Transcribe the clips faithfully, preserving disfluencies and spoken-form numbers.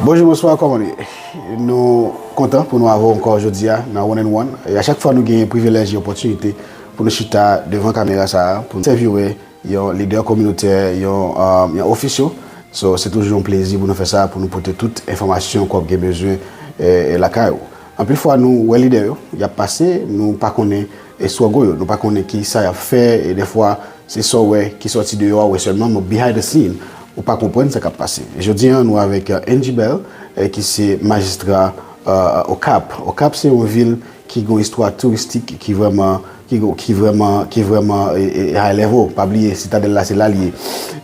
Bonjou, bonswa, kòman nou ye? Nou kontan pou nou avè w ankò jodi a nan One and One. E a chak fwa nou genyen privilèj e opòtinite pou nou chita devan kamera sa a, pou nou entèvyouwe yon lidè kominotè, yon, um, yon ofisyo. So, se toujou yon plezi pou nou fè sa, pou nou pote tout enfòmasyon ke w ap gen bezwen, eh, eh, lakay ou. Anpil fwa, nou wè lidè yo, y ap pase, nou pa konnen, eh, struggle yo, nou pa konnen ki sa y ap fè, e dèfwa, se sa w wè ki sòti deyò a, w wè sèlman, men behind the scene, ou pa konprann sa k ap pase. E jodi a, nou avèk, eh, Angie Bell, eh, ki se majistra, eh, Okap. Okap, se yon vil ki gen yon istwa touristik ki vrèman, ki, ki vrèman, ki vrèman, eh, eh, high level. Pa bliye, Sitadèl la, se la l ye.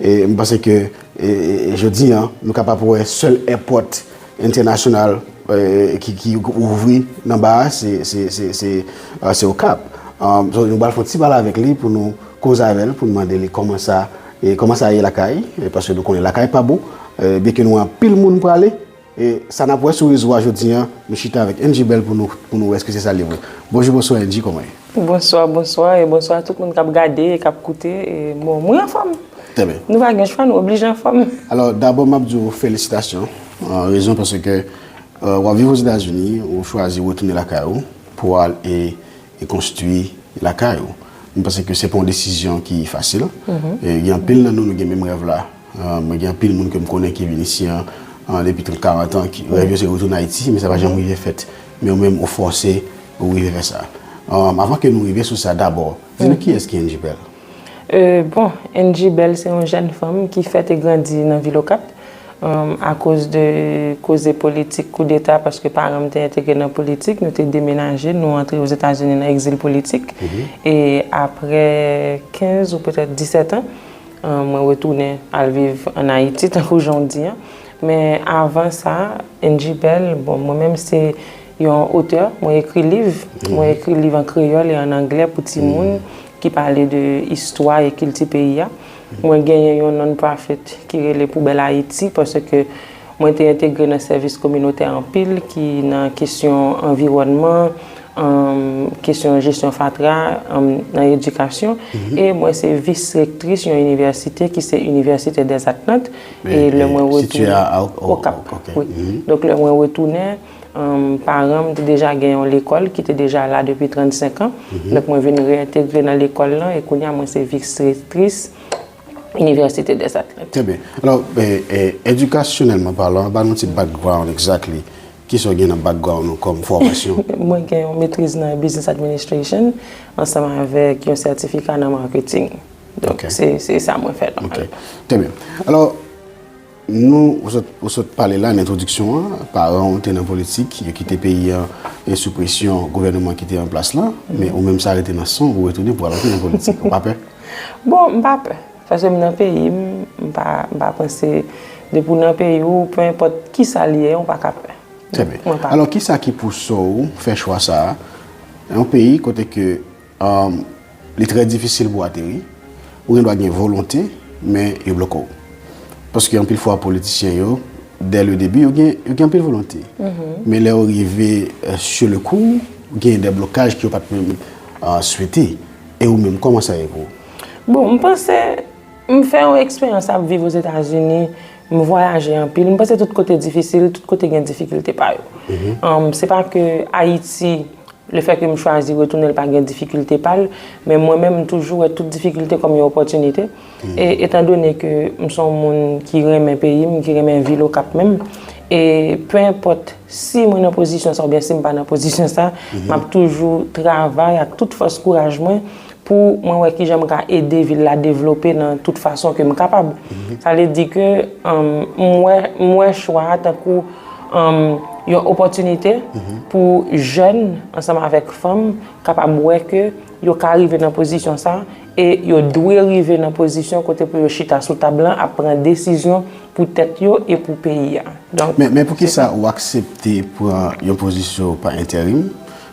E m panse ke, eh, eh, jodi a, nou kapab wè sèl èpòt entènasyonal, eh, ki, ki ouvri nan ba a, se, se, se, se, eh, se Okap. Um, so, nou pral fè yon ti pale avèk li pou nou koze avè l, pou nou mande li kòman sa, e kòman sa ye lakay, e paske nou konnen lakay pa bon, eh, byenke nou wè anpil moun prale, e sa n ap wè sou rezo a jodi a, nou chita avèk Angie Bell pou nou, pou nou wè èske se sa l ye vre. Bonjou, bonswa, Angie, kòman ye? Bonswa, bonswa, e bonswa a tout moun k ap gade e k ap koute. E, bon, mwen anfòm. Trè byen. Nou pa gen chwa, nou oblije anfòm. Alò, dabò, m ap di w felisitasyon. An rezon paske, eh, w ap viv Ozetazini, ou chwazi retounen lakay ou pou al e, e konstwi lakay ou. M panse ke se pa yon desizyon ki fasil. E gen anpil nan nou, nou gen menm rèv la. Eh, mwen gen anpil moun ke m konnen ki vin isi an, an depi trant, karant an, ki rèv yo se retounen Ayiti, men sa pa janm rive fèt. Men ou menm, ou fòse, ou rive fè sa. Eh, avan ke nou rive sou sa, dabò, di nou kiyès ki Angie Bell? Euh, bon, Angie Bell se yon jèn fanm ki fèt e grandi nan vil Okap. Euh, akoz de koze politik, koudeta, paske paran m te entegre nan politik, nou te demenaje, nou antre Ozetazini nan egzil politik. E aprè kenz ou petèt disèt an, euh, mwen retounen al viv ann Ayiti, tankou jan w di an. Men avan sa, Angie Bell, bon, mwen menm se yon otè, mwen ekri liv, mwen ekri liv an kreyòl e an anglè pou timoun ki pale de istwa e kilti peyi a. Mwen genyen yon non-profit ki rele Poubelle Haïti, paske mwen te entegre nan sèvis kominotè anpil, ki nan kesyon anviwònman, um, kesyon jesyon fatra, um, nan edikasyon. E mwen se vis rektris yon inivèsite ki se Université des Atlantes. E lè mwen retounen Okap, wi. Donk, lè mwen retounen, um, paran m te deja gen yon lekòl ki te deja la depi trannsenk an. Donk, mwen vin reyentegre nan lekòl lan e kounye a, mwen se vis rektris Université des Atlantes. Trè byen. Alò, eh, eh, edikasyonèlman palan, ba nou ti background exactly. Kisa w gen nan background ou kòm fòmasyon? Mwen gen yon maîtrise nan Business Administration ansanm avèk yon sètifika nan marketing. Donk, se, se sa mwen fè nòmal. Trè byen. Alò, nou, ou sot, ou sot pale la nan entwodiksyon an, paran w te nan politik, yo kite peyi an, e sou presyon gouvènman ki te an plas la, men ou menm sa rete nan san w, ou retounen pou al antre nan politik. Ou pa pè? Bon, m pa pè. Paske m nan peyi m, m pa, m pa panse, depi w nan peyi w, pe enpòt kisa l ye, ou pa ka pè. Trè byen. Mwen pa. Alò, kisa ki pouse w fè chwa sa a? Yon peyi kote ke, um, li trè difisil pou ateri, ou gen dwa gen volonte, men yo bloke w. Paske anpil fwa politisyen yo, dès le début, yo gen, yo gen anpil volonte. Men lè yo rive, euh, sur le coup, gen de blokaj ke yo pa t menm, euh, swete. E ou menm, kòman sa ye pou ou? Bon, m panse, m fè yon eksperyans ap viv Ozetazini, m vwayaje anpil. M panse tout kote difisil, tout kote gen difikilte pa yo. Um, se pa ke Ayiti, lefètke m chwazi retounen, l pa gen difikilte pa l, men mwen menm, m toujou wè tout difikilte kòm yon opòtinite. E etandone ke m se yon moun ki renmen peyi m, ki renmen vil Okap menm, e pe enpòt si mwen nan pozisyon sa oubyen si m pa nan pozisyon sa, m ap toujou travay ak tout fòs kouraj mwen pou mwen wè kijan m ka ede vil la devlope nan tout fason ke m kapab. Sa vle di ke, um, m wè, m wè chwa a tankou, um, yon opòtinite pou jèn ansanm avèk fanm kapab wè ke yo ka rive nan pozisyon sa, e yo dwe rive nan pozisyon kote pou yo chita sou tab lan ap pran desizyon pou tèt yo e pou peyi a. Donk, men, men poukisa ou aksepte pran yon pozisyon pa entèrim?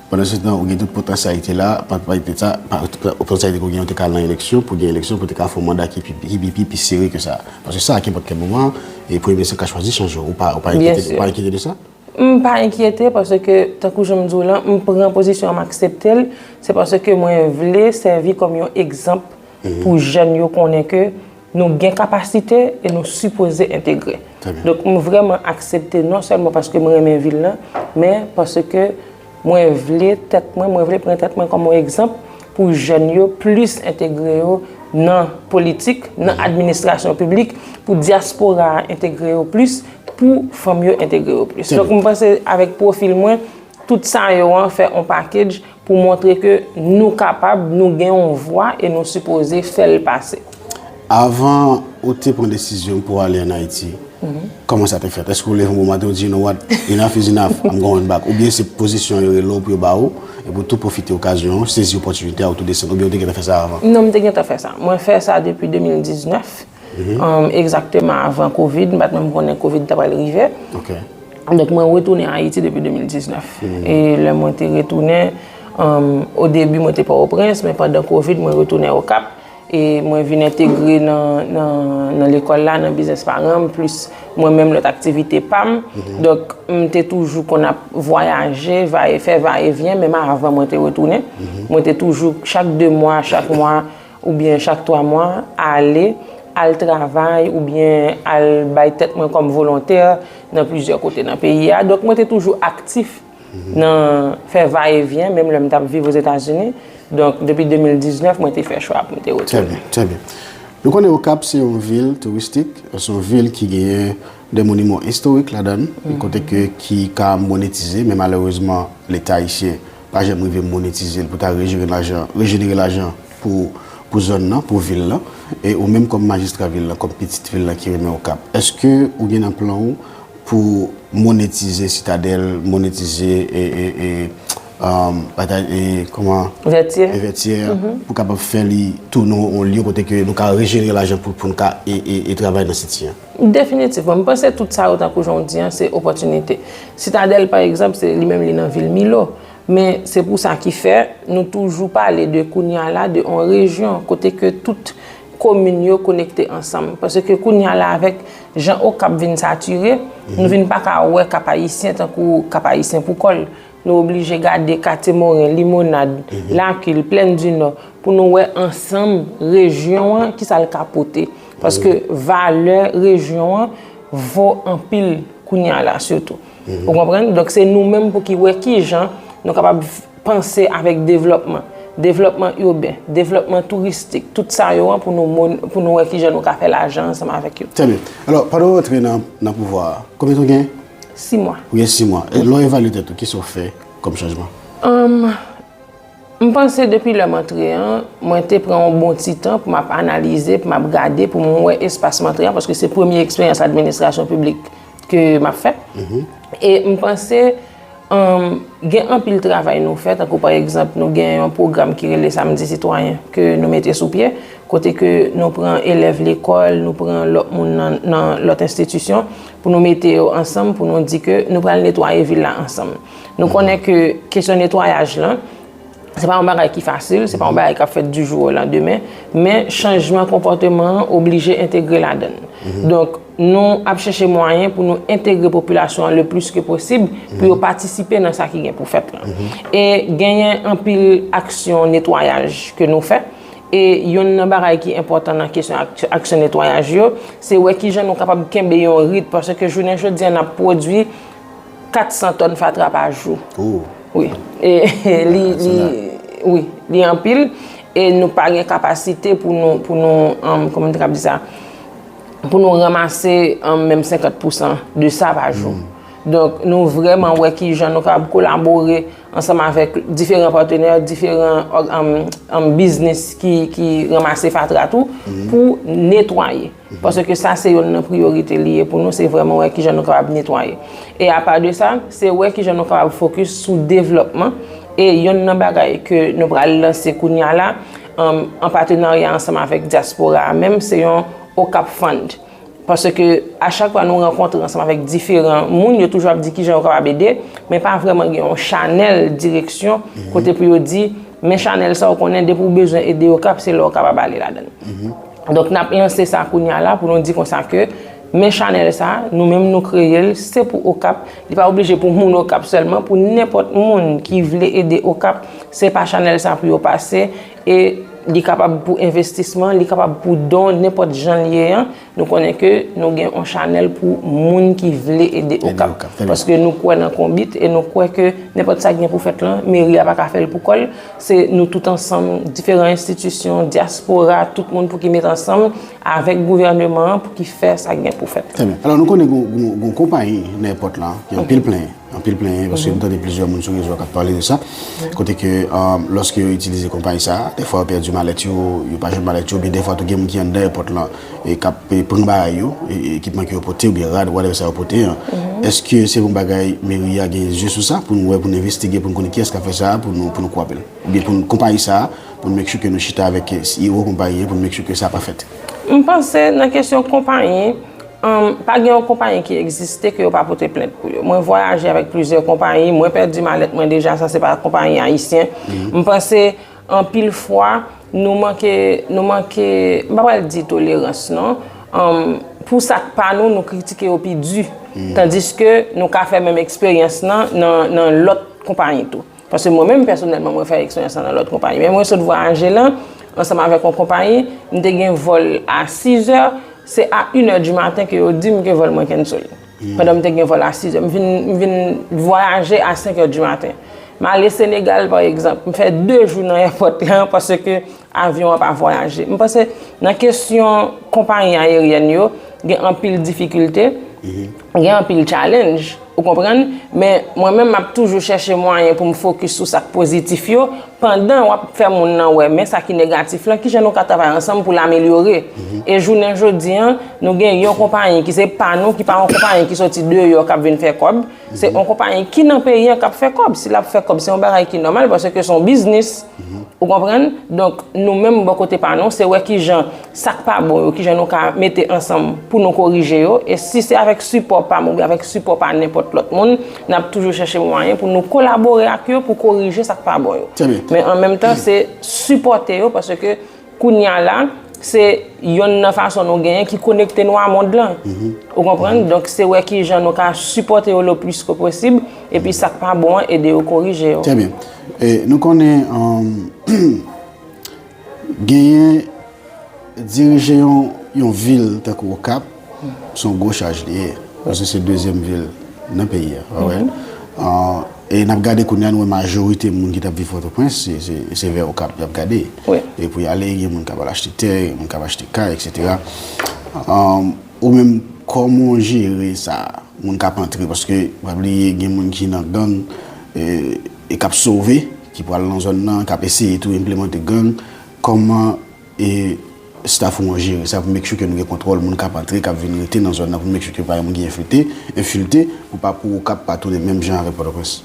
Pandan se tan, ou gen tout potansyalite la, pa, pa, pa, pa, potansyalite ke w gen, ou te ka nan eleksyon, pou gen eleksyon, pou te ka fè yon manda ki pi, ki pi, pi, pi sere ke sa. Paske sa, a kenpòt kèl moman, e premye minis ka chwazi chanje w. Ou pa, ou pa enkyete, ou pa enkyete de sa? M pa enkyete, paske, tankou jan m di w lan, m pran pozisyon an, m aksepte l. Se paske mwen vle sèvi kòm yon egzanp pou jèn yo konnen ke nou gen kapasite e nou sipoze entegre. Donk, m vrèman aksepte non sèlman paske mwen renmen vil lan, men paske mwen vle tèt mwen, mwen vle pran tèt mwen kòm yon egzanp pou jèn yo plis entegre yo nan politik, nan administrasyon piblik, pou dyaspora a entegre yo plis, pou fanm yo entegre yo plis. Donk, m panse avèk pwofil mwen, tout sa yo an fè yon package pou montre ke nou kapab, nou gen yon vwa e nou sipoze fè l pase. Avan ou te pran desizyon pou ale ann Ayiti, kòman sa te fèt? Èske ou leve yon bon maten ou di, "You know what? Enough is enough, I'm going back." Oubyen se pozisyon yo rele w pou yo ba ou, epi ou tou pwofite okazyon an, sezi opòtinite a, ou tou desann, oubyen ou te gentan fè sa avan? Non, m te gentan fè sa. Mwen fè sa depi de mil diznèf, um, egzakteman avan Covid, m pa t menm konnen Covid ta pral rive. Donk, mwen retounen Ayiti depi de mil diznèf. E lè mwen te retounen, um, o debi, mwen te Pòtoprens, men pandan Covid, mwen retounen Okap. E mwen vin entegre nan, nan, nan lekòl la, nan biznis paran m, plis mwen menm lòt aktivite pa m. Donk, m te toujou konn ap vwayaje, vaye, fè vayevyen, menm avan mwen te retounen. Mwen te toujou, chak de mwa, chak mwa, oubyen chak twa mwa, ale, al travay, oubyen al bay tèt mwen kòm volontè nan plizyè kote nan peyi a. Donk, mwen te toujou aktif nan fè vayevyen, menm lè m t ap viv Ozetazini. Donk, depi de mil diznèf, mwen te fè chwa pou m te retounen. Trè byen, trè byen. Nou konnen Okap se yon vil touristik, se yon vil ki genyen de moniman istorik ladan l, kote ke ki ka monetize, men malerezman, Leta ayisyen pa janm rive monetize l pou ta rejere lajan, rejenere lajan pou, pou zòn nan, pou vil lan. E ou menm kòm majistra vil lan, kòm pitit vil lan ki renmen Okap, èske ou gen nan plan ou pou monetize Sitadèl, monetize e, e, e, um, batay, e, kòman? Vètyè. E Vètyè, pou kapab fè li tounen yon lye kote ke nou ka rejenere lajan pou, pou nou ka e, e, e travay nan siti an. Definitivman. M panse tout sa yo, tankou jan w di an, se opòtinite. Sitadèl, pa egzanp, se li menm li nan vil Milo. Men se pou sa ki fè nou toujou pale de kounye a la, de yon rejyon kote ke tout komin yo konekte ansanm. Paske kounye a la, avèk jan Okap vin satire, nou vin pa ka wè Kap Ayisyen tankou Kap Ayisyen pou kò l. Nou oblije gade Katye Moren, Limonad, Lakil, Plèn di Nò, pou nou wè ansanm rejyon an, kisa l ka pote. Paske valè rejyon an vo anpil kounye a la, sitou. Ou konprann? Donk, se nou menm pou ki wè kijan nou kapab panse avèk devlòpman, devlòpman iben, devlòpman touristik, tout sa yo an pou nou, pou nou wè kijan nou ka fè lajan ansanm avèk yo. Trè byen. Alò, pandan w rantre nan, nan pouvwa a, konbyen tan w gen? Sis mwa. Ou gen sis mwa. E lè w evalye tèt ou, kisa w fè kòm chanjman? Anm, m panse depi lè m antre an, mwen te pran yon bon ti tan pou m ap analize, pou m ap gade, pou m wè espas m antre an, paske se premye eksperyans administrasyon piblik ke m ap fè. E m panse, anm, gen anpil travay nou fè, tankou pa egzanp, nou gen yon pwogram ki rele Samdi Sitwayen ke nou mete sou pye, kote ke nou pran elèv lekòl, nou pran lòt moun nan, nan lòt enstitisyon, pou nou mete yo ansanm, pou nou di ke nou pral netwaye vil la ansanm. Nou konnen ke kesyon netwayaj lan, se pa yon bagay ki fasil, se pa yon bagay k ap fèt du jour au lendemain, men chanjman konpòteman an oblije entegre ladan l. Donk, nou ap chèche mwayen pou nou entegre popilasyon an le plis ke posib, pou yo patisipe nan sa ki gen pou fèt lan. E genyen anpil aksyon netwayaj ke nou fè. E yonn nan bagay ki enpòtan nan kesyon ak-, aksyon netwayaj yo, se wè kijan nou kapab kenbe yon rit, paske jounen jodi a, n ap pwodui kat san tòn fatra pa jou. Wi. E, e li, li, wi, li anpil. E nou pa gen kapasite pou nou, pou nou, um, kòman m te kab di sa? Pou nou ranmase, um, menm senkant pousan de sa pa jou. Donk, nou vrèman wè kijan nou kapab kolabore ansanm avèk diferan patnè, diferan òg-, um, um, biznis ki, ki ranmase fatra tou, pou netwaye. Paske sa se yonn nan priyorite li ye pou nou, se vrèman wè kijan nou kapab netwaye. E apa de sa, se wè kijan nou kapab fokis sou devlòpman. E yonn nan bagay ke nou pral lanse kounye a la, anm, an patenarya ansanm avèk dyaspora a menm, se yon Okap Fund. Paske a chak fwa nou rankontre ansanm avèk diferan moun, yo toujou ap di kijan yo kapab ede, men pa vrèman gen yon chanèl direksyon kote pou yo di, men chanèl sa w konnen, depi w bezwen ede Okap, se la w kapab ale ladan l. Donk, n ap lanse sa kounye a la pou nou di konsa ke, men chanèl sa, nou menm nou kreye l, se pou Okap. Li pa oblije pou moun Okap sèlman, pou nenpòt moun ki vle ede Okap, se pa chanèl sa pou yo pase. E Li kapab pou envestisman, li kapab pou don, nenpòt jan l ye an, nou konnen ke nou gen yon chanèl pou moun ki vle ede Okap. Paske nou kwè nan konbit e nou kwè ke nenpòt sa ki gen pou fèt lan, meri a pa ka fè l pou kò l. Se nou tout ansanm, diferan enstitisyon, dyaspora, tout moun pou ki met ansanm avèk gouvèneman an pou ki fè sa ki gen pou fèt. Trè byen. Alò, nou konnen gon, gon, gon konpayi nan èpòt la, ki anpil plenyen. Anpil plenyen, paske m tande plizyè moun sou rezo a k ap pale de sa. Kote ke, um, lòske yo itilize konpayi sa a, dèfwa yo pèdi malèt yo, yo pa jwenn malèt yo, oubyen dèfwa tou gen moun ki anndan èpòt lan e k ap, e, pran bagay yo, e, e, ekipman ke yo pote, oubyen rad, whatever sa yo pote an. Èske se yon bagay meri a gen zye sou sa, pou nou wè, pou nou envestige, pou nou konnen kiyès k ap fè sa, pou nou, pou nou kwape l? Oubyen pou nou, konpayi sa a, pou nou make sure ke nou chita avèk, e, C E O konpayi an, pou nou make sure ke sa pa fèt? M panse nan kesyon konpayi, um, pa gen yon konpayi ki egziste ke yo pa pote plent pou yo. Mwen vwayaje avèk plizyè konpayi, mwen pèdi malèt mwen deja, sa se pa konpayi ayisyen. M panse anpil fwa, nou manke, nou manke, m pa pral di tolerans non. Um, pou sa k pa nou, nou kritike yo pi di. Tandiske nou ka fè menm eksperyans lan nan, nan lòt konpayi tou. Paske mwen menm pèsonèlman, mwen fè eksperyans lan nan lòt konpayi. Men mwen sot vwayaje lan, ansanm avèk yon konpayi, m te gen vòl a sizè, se a inè di maten ke yo di m ke vòl mwen cancel. Pandan m te gen vòl a sizè, m vin, m vin vwayaje a senkè di maten. M ale Senegal, pa egzanp, m fè de jou nan èpòt lan paske avyon an pa vwayaje. M panse nan kesyon konpayi ayeryèn yo, gen anpil difikilte, gen anpil challenge, ou konprann? Men mwen menm, m ap toujou chèche mwayen pou m fokis sou sa k pozitif yo, pandan w ap fè moun nan wè, men sa ki negatif lan, kijan nou ka travay ansanm pou l amelyore. E jounen jodi an, nou gen yon konpayi ki se pa nou, ki pa yon konpayi ki soti deyò, k ap vin fè kòb. Se yon konpayi ki nan peyi an k ap fè kòb. Si l ap fè kòb, se yon bagay ki nòmal, paske se yon biznis. Ou konprann? Donk, nou menm, bò kote pa nou, se wè kijan sa k pa bon yo, kijan nou ka mete ansanm pou nou korije yo. E si se avèk sipò pa m oubyen avèk sipò pa nenpòt lòt moun, n ap toujou chèche mwayen pou nou kolabore ak yo, pou korije sa k pa bon yo. Trè byen. Men an menm tan, se sipòte yo, paske kounye a la, se yonn nan fason nou genyen ki konekte nou a mond lan. Ou konprann? Donk, se wè kijan nou ka sipòte yo le plis ke posib, epi sa k pa bon an, ede yo korije yo. Trè byen. E, nou konnen, um, genyen dirije yon, yon vil tankou Okap, se yon gwo chaj li ye. Paske se dezyèm vil nan peyi a, pa vre? Ah, e n ap gade kounye a, nou wè majorite moun ki t ap viv Pòtoprens, se, se, se vè Okap y ap gade. Wi. E pou y ale, gen moun k ap al achte tè, gen moun k ap achte kay, etsetera. Ah, ou menm, kòman w jere sa? Moun k ap antre, paske, pa bliye, gen moun ki nan gang, e, e k ap sove, ki pral nan zòn nan, k ap eseye tou enplimante gang. Kòman e staff ou an jere sa pou make sure ke nou gen kontwòl moun k ap antre, k ap vin rete nan zòn nan, pou make sure ke pa gen moun ki enfiltre, enfiltre, pou pa, pou Okap pa tounen menm jan avèk Pòtoprens?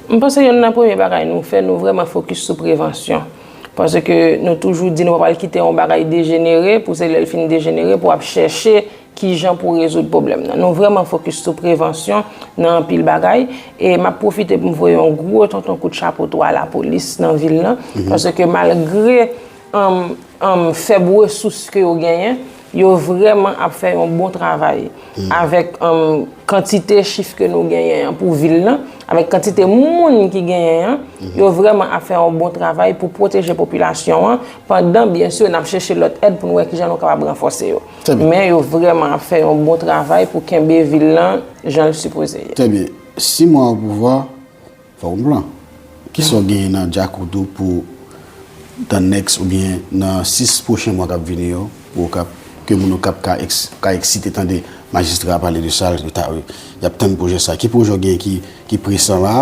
M panse yonn nan premye bagay nou fè, nou vrèman fokis sou prevansyon. Paske nou toujou di nou pa pral kite yon bagay dejenere, pou se lè l fin dejenere, pou w ap chèche kijan pou w rezoud pwoblèm nan. Nou vrèman fokis sou prevansyon nan anpil bagay. E m ap pwofite pou m voye yon gwo tonton kout chapo tou a lapolis nan vil lan. Paske malgre um, um, fèb resous ke yo genyen, yo vrèman ap fè yon bon travay. Avèk um, kantite chif ke nou genyen an pou vil lan, avèk kantite moun ki genyen an, yo vrèman ap fè yon bon travay pou pwoteje popilasyon an, pandan, byen si, n ap chèche lòt èd pou nou wè kijan nou kapab ranfòse yo. Trè byen. Men yo vrèman ap fè yon bon travay pou kenbe vil lan jan l sipoze ye. Trè byen. Sis mwa o pouvwa, fòk yon plan. Kisa w genyen nan dyakout ou pou the next oubyen nan sis pwochen mwa k ap vini yo, pou Okap, ke moun Okap ka eks-, ka eksite tande majistra a pale de sa, yo ta, y ap tann pwojè sa. Ki pwojè w genyen ki, ki presan la,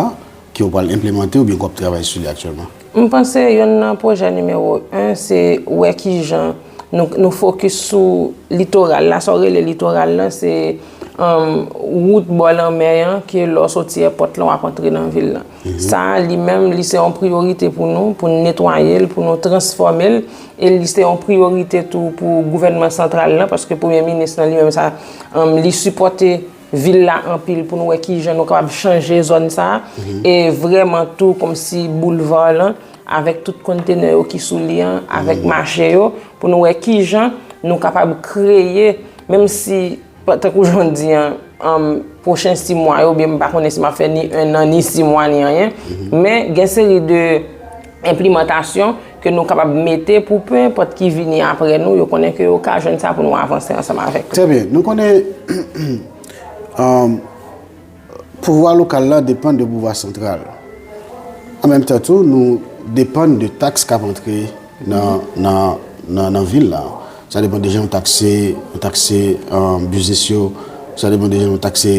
ke w pral enplimante oubyen ke w ap travay sou li aktyèlman? M panse yonn nan pwojè nimewo en, se wè kijan nou, nou fokis sou litoral la. Sa w rele litoral lan, se, um, wout bò lanmè an, ke lè w soti èpòt lan, w ap antre nan vil lan. Sa a, li menm, li se yon priyorite pou nou, pou n netwaye l, pou nou transfòme l. E li se yon priyorite tou pou gouvènman santral lan, paske premye minis lan, li menm, sa, um, li sipòte vil la anpil pou nou wè kijan nou kapab chanje zòn sa a. E vrèman tou kòmsi boulva lan, avèk tout kontenè yo ki sou li an, avèk mache yo, pou nou wè kijan nou kapab kreye, menm si, pa, tankou jan w di an, um, pwochen sis mwa yo, oubyen m pa konnen si m ap fè ni en an, ni sis mwa, ni anyen, men gen seri de enplimantasyon nou kapab mete pou pe enpòt ki vini apre nou, yo konnen ke yo ka jwenn sa pou nou avanse ansanm avèk yo. Trè byen. Nou konnen um, pouvwa lokal la depann de pouvwa santral. An menm tan tou, nou depann de taks k ap antre nan, nan, nan, nan vil la. Sa depann de jan nou takse, nou takse um, biznis yo, sa depann de jan nou takse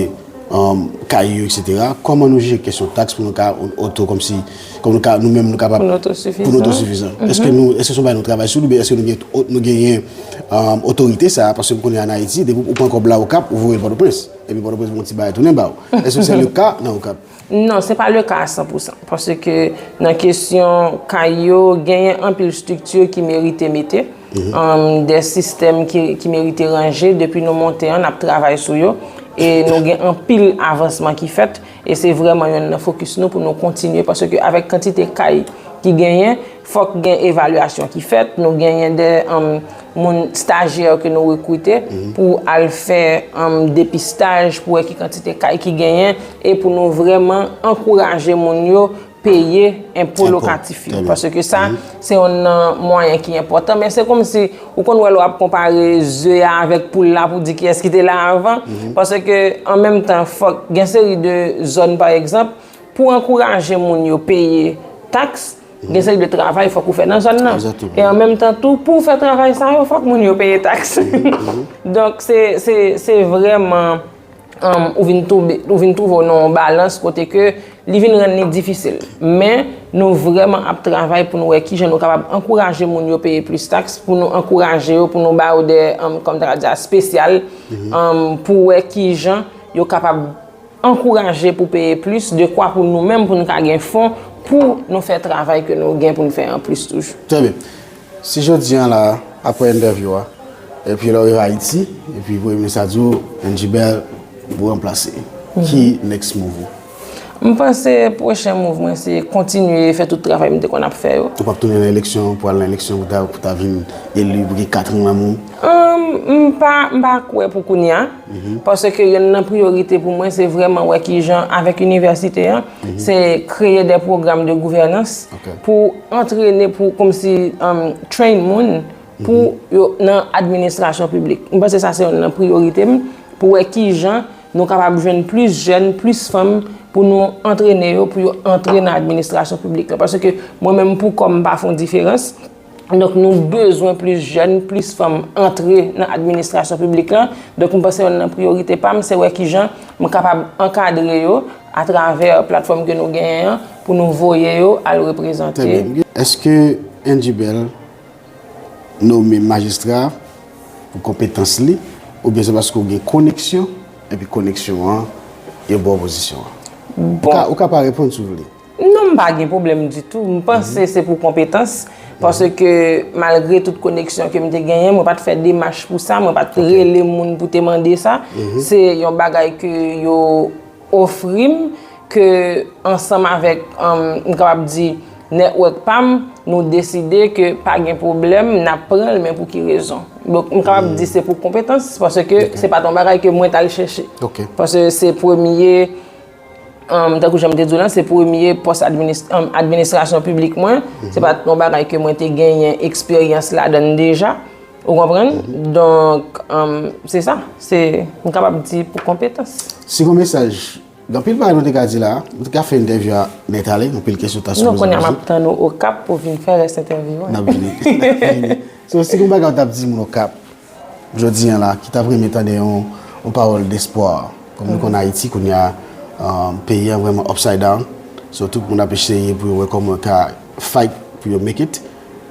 um, kay yo, etsetera. Kòman nou jere kesyon taks pou nou ka oto kòmsi, kòm nou ka, nou menm nou kapab Pou nou otosifizan. Pou nou otosifizan. Èske nou, èske se yon bagay nou travay sou li, oubyen èske nou gen, nou genyen um, otorite sa a? Paske m konnen an Ayiti, depi ou pran kòb la Okap, ou voye l Pòtoprens. Epi Pòtoprens yon ti bagay tounen ba w. Èske se le ka nan Okap? Non, se pa le ka a san pou san. Paske nan kesyon kay yo, genyen anpil estrikti ki merite mete, um, de sistèm ki, ki merite ranje. Depi nou monte an, n ap travay sou yo. E nou gen anpil avansman ki fèt. E se vrèman yonn nan fokis nou pou nou kontinye. Paske avèk kantite kay ki genyen, fòk gen evalyasyon ki fèt. Nou genyen de um, moun stajyè ke nou rekrite pou al fè um, depistaj, pou wè ki kantite kay ki genyen, e pou nou vrèman ankouraje moun yo peye enpo lokatif yo. Paske sa, se yon nan mwayen ki enpòtan. Men se kòmsi, ou konn wè lè w ap konpare ze a avèk poul la pou di kiyès ki te la avan. Paske, an menm tan, fòk gen seri de zòn, pa egzanp, pou ankouraje moun yo peye taks, gen seri de travay fòk ou fè nan zòn nan. E an menm tan tou, pou w fè travay sa yo, fòk moun yo peye taks. Donk, se, se, se vrèman um, ou vin twouve, ou vin twouve w nan yon balans kote ke li vin rann li difisil. Men, nou vrèman ap travay pou nou wè kijan nou kapab ankouraje moun yo peye plis taks, pou nou ankouraje yo, pou nou ba yo de, um, kòm ta ka di a, espesyal, um, pou wè kijan yo kapab ankouraje pou peye plis, dekwa pou nou menm, pou nou ka gen fon, pou nou fè travay ke nou gen pou nou fè an plis toujou. Trè byen. Si jodi a la, apre entèvyou a, epi lè w rive Ayiti, epi Premye Minis la di w, Angie Bell, ou ranplase. Ki next move ou? M panse pwochen move mwen se kontinye fè tout travay m te konn ap fè yo. Ou p ap tounen nan eleksyon, pou al nan eleksyon, pou ta, pou ta vin eli, pou gen kat an nan men w? Um, m pa, m pa kwè pou kounye a. Paske yonn nan priyorite pou mwen, se vrèman wè kijan, avèk inivèsite an, se kreye de pwogram de gouvènans pou antrene, pou kòmsi um, train moun pou yo nan administrasyon piblik. M panse sa se yonn nan priyorite m, pou wè kijan nou kapab jwenn plis jèn, plis fanm, pou nou antrene yo, pou yo antre nan administrasyon piblik la. Paske mwen menm pou kò m, m pa fè yon diferans. Donk, nou bezwen plis jèn, plis fanm antre nan administrasyon piblik la. Donk, m panse yonn nan priyorite pa m, se wè kijan m kapab ankadre yo atravè platfòm ke nou genyen an pou nou voye yo al reprezante. Èske Angie Bell nome majistra pou konpetans li, oubyen se paske w gen koneksyon, epi koneksyon an, yo ba w pozisyon an? Ou ka, ou ka pa reponn si w vle. Non, m pa gen pwoblèm ditou. M panse se pou konpetans. Paske malgre tout koneksyon ke m te genyen, mwen pa t fè demach pou sa, mwen pa t rele moun pou te mande sa. Se yon bagay ke yo ofri m, ke ansanm avèk, um, m kapab di, network pa m, nou deside ke pa gen pwoblèm, n ap pran l, men pou ki rezon? Donk, m kapab di se pou konpetans, paske se pa t yon bagay ke mwen t al chèche. Paske se premye um, tankou jan m te di w lan, se premye pòs administ, um, administrasyon piblik mwen. Se pa t yon bagay ke mwen te genyen eksperyans ladan l deja. Ou konprann? Donk, um, se sa. Se, m kapab di pou konpetans. Si gen yon mesaj, gen anpil bagay nou te ka di la, nou te ka fè entèvyou a nèt ale, anpil kesyon ta sipoze poze. Non, kounye a m ap tann ou Okap pou vin fè rès entèvyou a. N ap vini. N ap vini. So, si gen yon bagay ou t ap di moun Okap, jodi a la, ki t ap renmen tande yon, yon pawòl despwa. Kòm nou konn Ayiti kounye a, peyi a vrèman upside down. So, tout moun ap eseye pou yo wè kòman yo ka fight pou yo make it.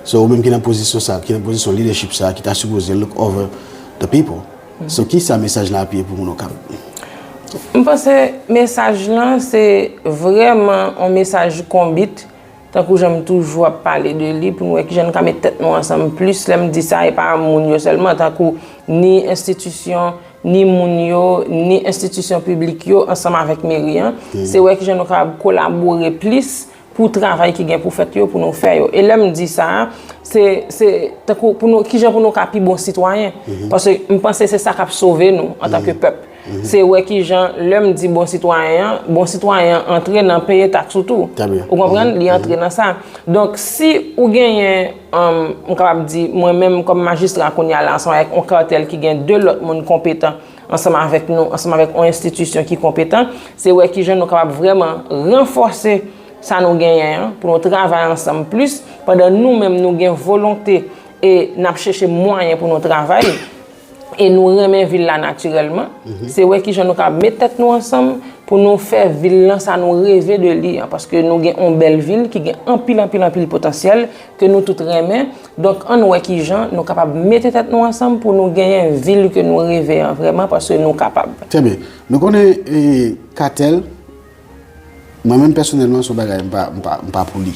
So, ou menm ki nan pozisyon sa, ki nan pozisyon leadership sa, ki ta sipoze look over the people. So, kisa mesaj la ap ye pou moun Okap? M panse mesaj lan se vrèman yon mesaj konbit. Tankou jan m toujou ap pale de li, pou n wè kijan n ka met tèt nou ansanm plis. Lè m di sa, e pa moun yo sèlman, tankou ni enstitisyon, ni moun yo, ni enstitisyon piblik yo, ansanm avèk meri an. Se wè kijan nou kapab kolabore plis pou travay ki gen pou fèt yo, pou nou fè yo. E lè m di sa, se, se tankou pou nou, kijan pou nou ka pi bon sitwayen. Paske m panse se sa k ap sove nou antanke pèp. Se wè ki jan, lè m di bon sitwayen an, bon sitwayen an antre nan peye taks ou tou. Ou konprann? Li antre nan sa. Donk, si ou genyen, um, m kapab di, mwen menm kòm majistra kounye a la, ansanm avèk yon katèl ki gen de lòt moun konpetan, ansanm avèk nou, ansanm avèk yon enstitisyon ki konpetan, se wè ki jan nou kapab vrèman ranfòse sa nou genyen an, pou nou travay ansanm plis, pandan nou menm nou gen volonte e n ap chèche mwayen pou nou travay, e nou renmen vil la natirèlman, se wè ki jan nou ka met tèt nou ansanm pou nou fè vil lan sa nou reve de li an, paske nou gen yon bèl vil ki gen anpil, anpil, anpil potansyèl ke nou tout renmen. Donk, ann wè ki jan nou kapab mete tèt nou ansanm pou nou genyen vil ke nou reve an vrèman, paske nou kapab. Trè byen. Nou konnen, e, katèl, mwen menm pèsonèlman, se yon bagay m pa, m pa, m pa pou li.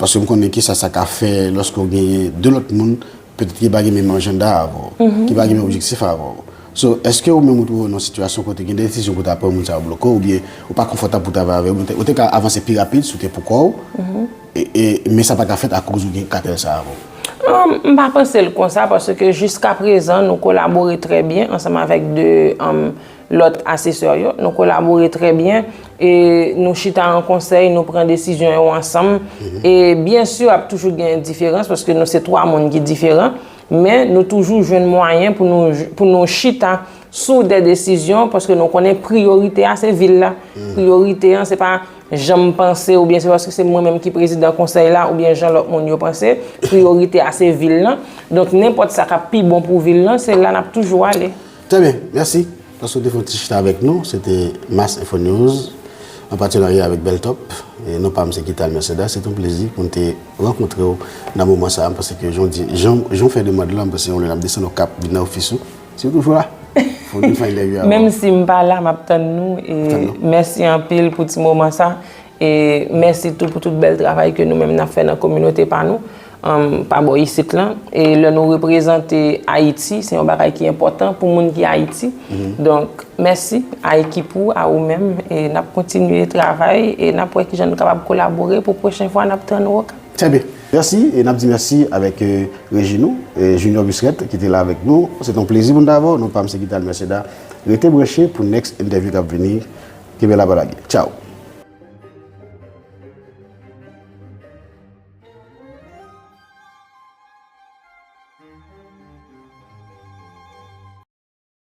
Paske m konnen kisa sa ka fè lòske w genyen de lòt moun, petèt ki pa gen menm ajanda avè w, ki pa gen menm objektif avè w. So, èske ou menm ou twouve w nan sitiyasyon kote gen de desizyon pou w ta pran, moun sa yo bloke w, oubyen ou pa konfòtab pou w travay avè yo, ou te, ou te ka avanse pi rapid si w te pou kò w, e, e, men sa pa ka fèt akoz ou gen katèl sa avè w? Um, m pa panse l konsa, paske jiska prezan, nou kolabore trè byen ansanm avèk de, um, lòt asesè yo. Nou kolabore trè byen e nou chita an konsèy, nou pran desizyon yo ansanm. E byen si, ap toujou gen diferans paske nou se twa moun ki diferan, men nou toujou jwenn mwayen pou nou, pou nou chita sou de desizyon, paske nou konnen priyorite a se vil la. Priyorite an, se pa jan m panse, oubyen se paske se mwen menm ki prezidan konsèy la, oubyen jan lòt moun yo panse. Priyorite a se vil lan. Donk, nenpòt sa k ap pi bon pou vil lan, se la n ap toujou ale. Trè byen, mèsi. Paske w te fè yon ti chita avèk nou, se te Mass Info News, an patenarya avèk Beltop. E non pa m se Kital Merceda, se te yon plezi pou n te rankontre w nan moman sa a. M panse ke jan w di, jan, jan w fè demann lan, m panse yon lè n ap desann Okap, vin nan ofis ou. Si w toujou la, fò w vin fè entèvyou avè w. Menm si m pa la, m ap tann nou. E mèsi anpil pou ti moman sa. E mèsi tou pou tout bèl travay ke nou menm n ap fè nan kominote pa nou, um, pa bò isit lan. E lè nou reprezante Ayiti, se yon bagay ki enpòtan pou moun ki Ayiti. Donk, mèsi a ekip ou, a ou menm. E n ap kontinye travay e n ap wè kijan nou kapab kolabore pou pwochen fwa n ap tann ou Okap. Trè byen. Mèsi, e n ap di mèsi avèk, e, reji nou, e, Junior Busquet, ki te la avèk nou. Se te yon plezi pou n t avè w. Non pa m se Kital Merceda. Rete branche pou next interview k ap vini. Kenbe la, pa lage. Tchao.